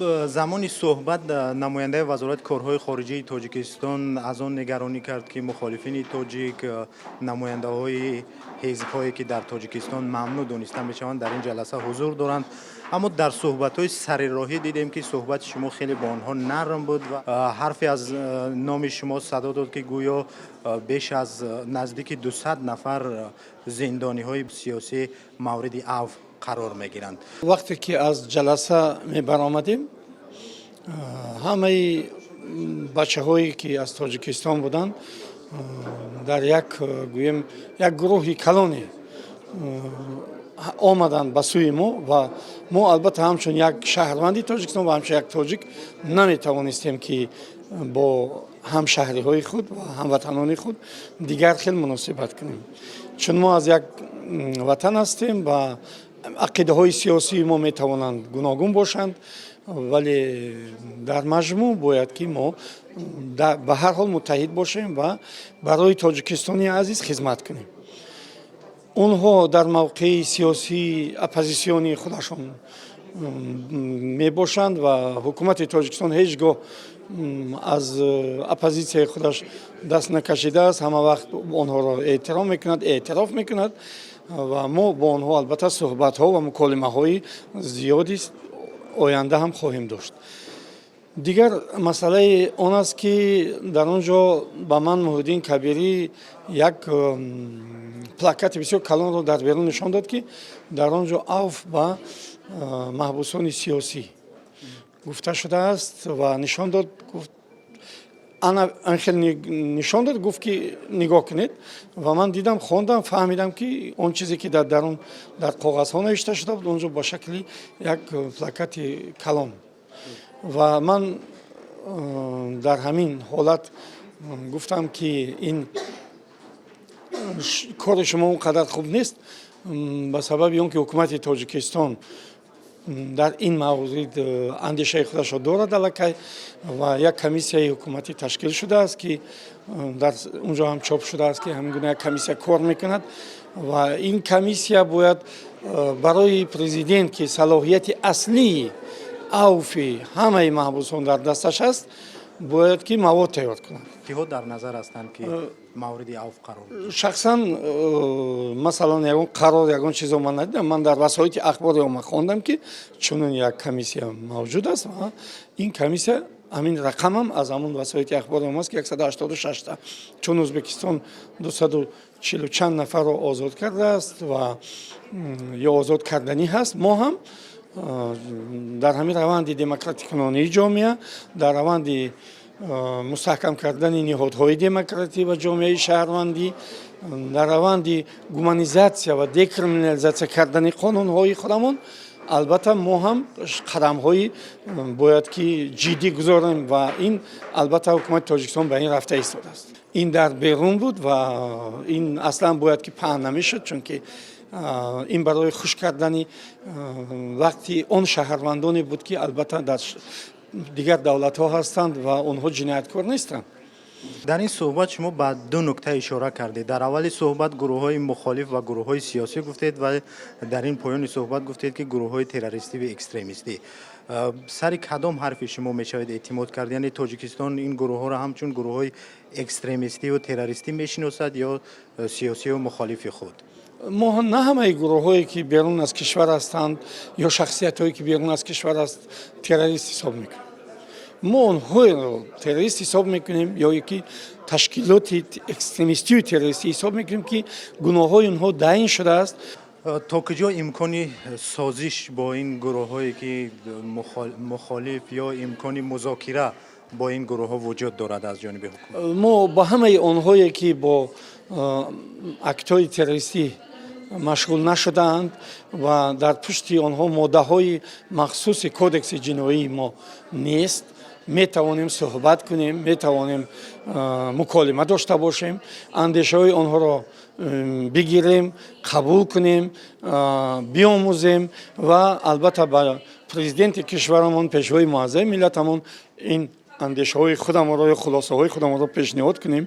Замони суҳбат намояндаи Вазорати корҳои хориҷии Тоҷикистон аз он нигаронӣ кард, ки мухолифини тоҷик, намояндаҳои ҳизбҳое, ки дар Тоҷикистон мамнӯъ дониста мешаванд, дар ин ҷаласа ҳузур доранд. Аммо дар суҳбатҳои сари роҳӣ дидем, ки суҳбати шумо хеле бо онҳо нарм буд ва ҳарфе аз номи шумо садо дод, ки гӯё беш аз наздики 200 нафар зиндониҳои сиёсӣ мавриди афв қарор мегиранд. Вақте ки аз ҷаласа мебаромадем, ҳамаи бачаҳое, ки аз Тоҷикистон буданд, дар як, гӯем, як гурӯҳи калоне омаданд ба сӯи мо ва мо албатта ҳамчун як шаҳрванди Тоҷикистон ва ҳамчун як тоҷик наметавонистем, ки бо ҳамшаҳриҳои худ ва ҳамватанони худ дигар хел муносибат кунем, чун мо аз як ватан ҳастем ва ақидаҳои сиёсии мо метавонанд гуногун бошанд, вале дар маҷмӯъ бояд, ки мо ба ҳар ҳол муттаҳид бошем ва барои Тоҷикистони азиз хизмат кунем. Онҳо дар мавқеи сиёсии оппозитсионии худашон мебошанд ва ҳукумати Тоҷикистон ҳеҷ гоҳ аз оппозитсияи худаш даст накашидааст, ҳама вақт онҳоро эҳтиром мекунад, эътироф мекунад ва мо бо онҳо албатта суҳбатҳо ва муколимаҳои зиёди оянда ҳам хоҳем дошт. Дигар масъалаи он аст, ки дар он ҷо ба ман Муҳиддин Кабирӣ як плакати бисёр калонро дар берун нишон дод, ки дар он ҷо афв ба маҳбусони сиёсӣ гуфта шудааст, ва нишон дод, гуфт, ана анхел нишон дод, гуфт, ки нигоҳ кунед, ва ман дидам, хондам, фаҳмидам, ки он чизе, ки дар дарун дар коғазҳо навишта шуда буд, он ҷо ба шакли як плакати калон. Ва ман дар ҳамин ҳолат гуфтам, ки ин кори шумо он қадар хуб нест, ба сабаби он ки ҳукумати Тоҷикистон дар ин маврид андешаи худашро дорад аллакай ва як комиссияи ҳукуматӣ ташкил шудааст, ки дар он ҷо ҳам чоп шудааст, ки ҳамин гуна як комиссия кор мекунад ва ин комиссия бояд барои президент, ки салоҳияти аслии авфи ҳамаи маҳбусон дар дасташ аст, бояд ки мавод тайёр кунад. Киҳо дар назар ҳастанд, ки мавриди авф қарор? Шахсан, масалан, ягон қарор, ягон чизо ман надидам. Ман дар васоити ахбори омма хондам, ки чунин як комиссия мавҷуд аст ва ин комиссия, ҳамин рақамам аз ҳамон васоити ахбори омма аст, ки 186-та, чун Ӯзбекистон 240 чанд нафарро озод кардааст ва ё озод карданӣ ҳаст. Мо ҳам дар ҳамин раванди демократикунонии ҷомеа, дар раванди мустаҳкам кардани ниҳодҳои демократӣ ва ҷомеаи шаҳрвандӣ, дар раванди гуманизатсия ва декриминализатсия кардани қонунҳои худамон, албатта мо ҳам қадамҳои бояд ки ҷиддӣ гузорем ва ин албатта ҳукумати Тоҷикистон ба ин рафта истодааст. Ин дар берун буд ва ин аслан бояд ки паҳн намешуд, чунки ин барои хуш кардани вақти он шаҳрвандоне буд, ки албатта дар дигар давлатҳо ҳастанд ва онҳо ҷинояткор нестанд. Дар ин суҳбат шумо ба ду нукта ишора кардед. Дар аввали суҳбат гурӯҳҳои мухолиф ва гурӯҳҳои сиёсӣ гуфтед ва дар ин поёни суҳбат гуфтед, ки гурӯҳҳои террористӣ ва экстремистӣ. Сари кадом ҳарфи шумо мешавад эътимод кард? Яъне Тоҷикистон ин гурӯҳҳоро ҳамчун гурӯҳҳои экстремистиву террористӣ мешиносад ё сиёсию мухолифи худ? Мо на ҳамаи гурӯҳҳое, ки берун аз кишвар ҳастанд, ё шахсиятҳое, ки берун аз кишвар аст, террорист ҳисоб мекунем. Мо онҳоеро террорист ҳисоб мекунем ё ки ташкилоти экстремистию террористӣ ҳисоб мекунем, ки гуноҳҳои онҳо таъин шудааст. То куҷо имкони созиш бо ин гурӯҳҳое, ки мухолиф, ё имкони музокира бо ин гурӯҳҳо вуҷуд дорад аз ҷониби ҳукумат? Мо ба ҳамаи онҳое, ки бо актҳои террористӣ машғул нашудаанд ва дар пушти онҳо моддаҳои махсуси кодекси ҷиноии мо нест, метавонем суҳбат кунем, метавонем муколима дошта бошем, андешаҳои онҳоро бигирем, қабул кунем, биомӯзем ва албатта ба президенти кишварамон, пешвои муаззами миллатамон, ин андешаҳои худамонро ё хулосаҳои худамонро пешниҳод кунем.